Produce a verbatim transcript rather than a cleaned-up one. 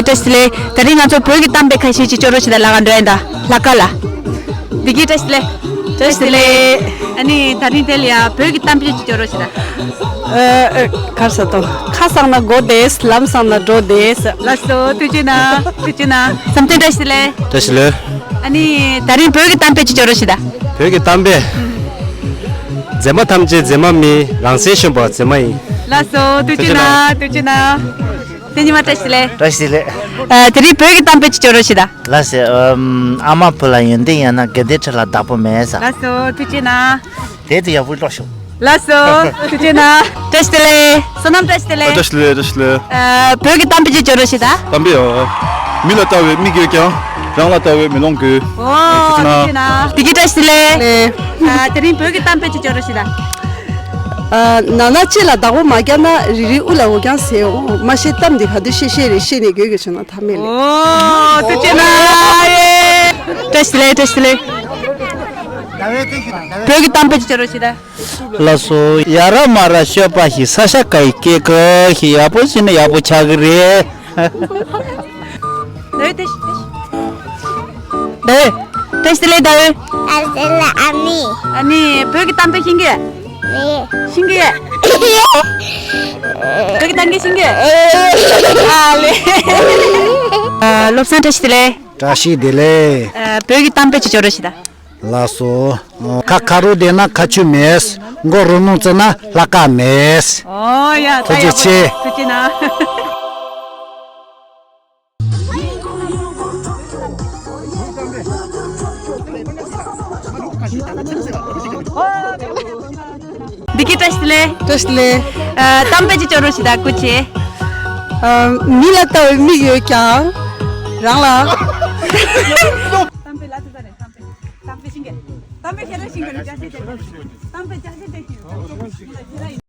བཀྲ་ཤིས་བདེ་ལེགས། དེ་རིང་ང་ཚོ་བོད་ཀྱི་གཏམ་དཔེ་ཁ་ཤས་ཅིག་སྐྱོར་རོགས་བྱེད་དང་། ལྷག་དཀར་ལ། ལྷག་དཀར་ལ། བདེ་སྐྱིད། བཀྲ་ཤིས་བདེ་ལེགས། བཀྲ་ཤིས་བདེ་ལེགས། ཨ་ནི་དེ་རིང་དེ་ལ་ཡ་བོད་ཀྱི་གཏམ་དཔེ་ཅིག་སྐྱོར་རོགས་བྱེད་དང་། ཨ་ཨ། གར་ས་དང་། ཁ་སང་ན་གོ་བདེ། ལམ་སང་ན་འགྲོ་བདེ། ལགས་སོ། ཐུགས་རྗེ་གནང་། ཐུགས་རྗེ་གནང་། བསམ་གཏན། བཀྲ་ཤིས་བདེ་ལེགས། བཀྲ་ཤིས་བདེ་ལེགས། ཨ་ནི་དེ་རིང་བོད་ཀྱི་གཏམ་དཔེ་ཅིག་སྐྱོར་རོགས་བྱེད་དང་། བོད་ཀྱི་གཏམ་དཔེ། མཛེས་མ་ཐམས་ཅད་མཛེས་མ་མིན། རང་སེམས་གཞོམ་པ་མཛེས་མ་ཡིན། ལགས་སོ། ཐུགས་རྗེ་གནང་། ཐུགས་རྗེ་གནང་། བསྟན་ཉི་མ། བཀྲ་ཤིས་བདེ་ལེགས། བཀྲ་ཤིས་བདེ་ལེགས། ཨ། དེ་རིང་བོད་ཀྱི་གཏམ་དཔེ་ཅིག་སྐྱོར་རོགས་བྱེད་དང་། ལགས་སོ། ཨམ། ཨ་མ་བུ་ལ་ཡོན་ཏན་ཡོད་ན། དགེ་ལྡན་ཁྲི་ལ་བདག་པོ་མེད་ཟེར། ལགས་སོ། ཐུགས་རྗེ་གནང་། དེ་དུ་ཡག་པོ་ཀློག་ཤོག་ལགས་སོ། ཐུགས་རྗེ་གནང་། བཀྲ་ཤིས་བདེ་ལེགས། བསོད་ནམས། བཀྲ་ཤིས་བདེ་ལེགས། བཀྲ་ཤིས་བདེ་ལེགས། བཀྲ་ཤིས་བདེ་ལེགས། ཨ། བོད་ཀྱི་གཏམ་དཔེ་ཅིག་སྐྱོར་རོགས་བྱེད་དང་། གཏམ་དཔེ། ཨོ། མི་ལ་ལྟ་བའི་མིག་ཡོད་ཀྱང་། རང་ལ་ལྟ་བའི་མེ་ལོང་དགོས། ཨོ། ཐུགས་རྗེ་གནང་། བདེ་སྐྱིད། བཀྲ་ཤིས་བདེ་ལེགས། ཨ། དེ་རིང་བོད་ཀྱི་གཏམ་དཔེ་ཅིག་སྐྱོར་རོགས་བྱེད་དང་། ཨ། ནང་ན་ལྕེ་ལ་བདག་པོ་མ་བརྒྱབ་ན། རིལ་རིལ་དབུ་ལ་འུར་རྐྱང་ཟེར་འོང་། མ་ཤེས་གཏམ་འདི་ག་དུས་བཤད་བཤད་རེད། བཤད་ནས་དགོས་དགོས་བྱུང་ན་ཐབས་མེད་ལས། ཨོ། ཐུགས་རྗེ་གནང་། ཡེ། བཀྲ་ཤིས་བདེ་ལེགས། བཀྲ་ཤིས་བདེ་ལེགས། བོད་ཀྱི་གཏམ་དཔེ་ཅིག་སྐྱོར་རོགས་བྱེད་དང་། ལགས་སོ། ཡ་ར་མ་ར་ཤོད་པ་ཞིག་ས་ཤ་ཀ་ཡི་སྐད་ཀ་ཞིག་ཡག་པོ་བྱས་ན་ཡག་པོ་ཆགས་ཀྱི་རེད། ད་ཡོད་དེ་ཞིག་དེ་ཞིག་ད་ཡོད། བཀྲ་ཤིས་བདེ་ལེགས། ད་ཡོད། བཀྲ་ཤིས་བདེ་ལེགས་ཨ་མི། ཨ་ནི་བོད་ཀྱི་གཏམ་དཔེ་ཤེས་ཀྱི་ཡོད། ཤེས་ཀྱི་ཡོད། བོད་ཀྱི་གཏམ་དཔེ་ཤེས་ཀྱི་ཡོད། ཨ་ལེ། ཨ། བློ་བཟང་། བཀྲ་ཤིས་བདེ་ལེགས། བཀྲ་ཤིས་བདེ་ལེགས། ཨ། བོད་ཀྱི་གཏམ་དཔེ་ཅིག་སྐྱོར་རོགས་བྱེད་དང་། ལགས་སོ། ཁ་ཁ་རུ་བསྡད་ན་ཁ་ཆུ་མེད། མགོ་རུ་རླུང་བཙིར་ན་ལྷག་དཀར་མེད། ཨོ་ཡ། ཐུགས་རྗེ་ཆེ། ཐུགས་རྗེ་གནང་། བདེ་སྐྱིད། བཀྲ་ཤིས་བདེ་ལེགས། བཀྲ་ཤིས་བདེ་ལེགས། ཨ། གཏམ་དཔེ་ཅིག་སྐྱོར་རོགས་བྱེད་དང་། སྐུ་མཁྱེན། ཨ། མི་ལ་ལྟ་བའི་མིག་ཡོད་ཀྱང་། རང་ལ། གཏམ་དཔེ་ལ་ཐུག་ས་རེད། གཏམ་དཔེ། གཏམ་དཔེ་ཤེས་ཀྱི། གཏམ་དཔེ་ཤེས་རོགས་ཤིག་གཏམ་དཔེ་རྒྱག་ཤེས་བྱེད་ཀྱི། གཏམ་དཔེ་རྒྱག་ཤེས་བྱེད་ཀྱི།